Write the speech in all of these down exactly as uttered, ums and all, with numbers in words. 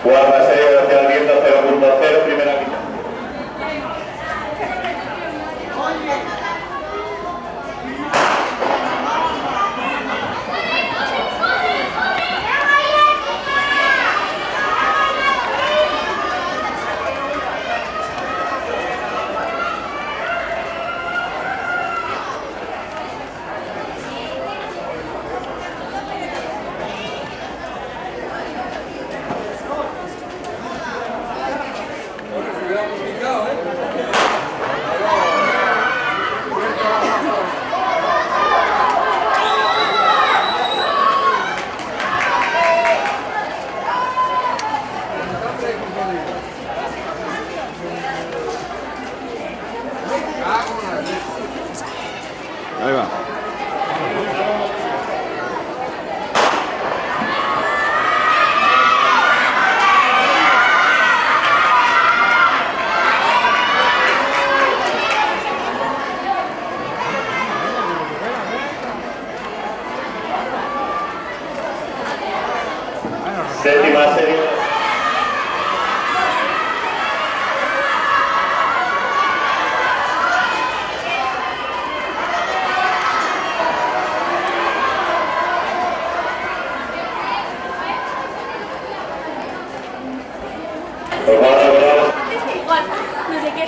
Cuarta serie de Hacia el Viento, cero punto cero, primera mitad. Ahí va. Séptima serie. Pues vamos a ver. Igual, no sé qué.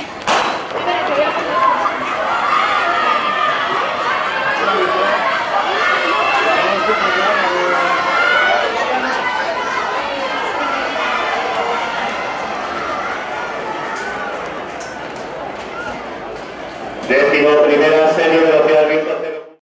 Décimo primera serie de los